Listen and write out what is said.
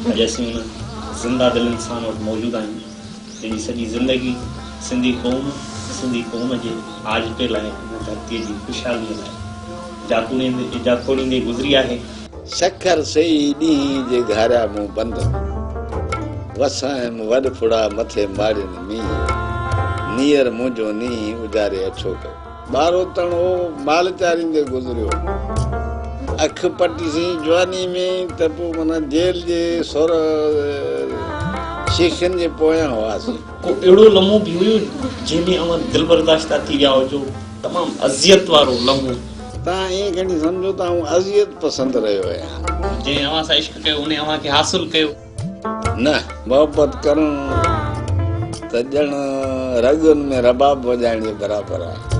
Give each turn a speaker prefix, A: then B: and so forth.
A: اڄ اسين ان زنده دل انسان وٽ موجود آهيون، جنهن جي سڄي زندگي سنڌي قوم، سنڌي قوم جي آجپي لاء هن ڌرتيء جي خوشحاليء لاء جاکوڙيندي جاکوڙيندي گذري آهي.
B: سکر سيئي ڏينهن جي گهاريا مون بند، وسايم وڏ ڦڙا مٿي ماڙين مينهن، نيئر منهنجو نينهن اجاري اڇو ڪيو. ٻاروتڻ هو مال چاريندي گذريو. اک پٽي سين جواني ۾ ته پوء معنيٰ جيل جي سر شيخن جي پويان هئاسين.
A: ڪو اهڙو لمحو به هيو جنهن ۾ اوهان دلبرداشته ٿي ويا هجو، تمام اذيت وارو لمحو.
B: توهان ائين کڻي سمجهو ته آئون اذيت پسند رهيو آهيان.
A: جنهن اوهان سان عشق ڪيو انهي اوهان کي حاصل ڪيو.
B: نه، محبت ڪرڻ ته ڄڻ رڳن ۾ رباب وڄائڻ جي برابر آهي.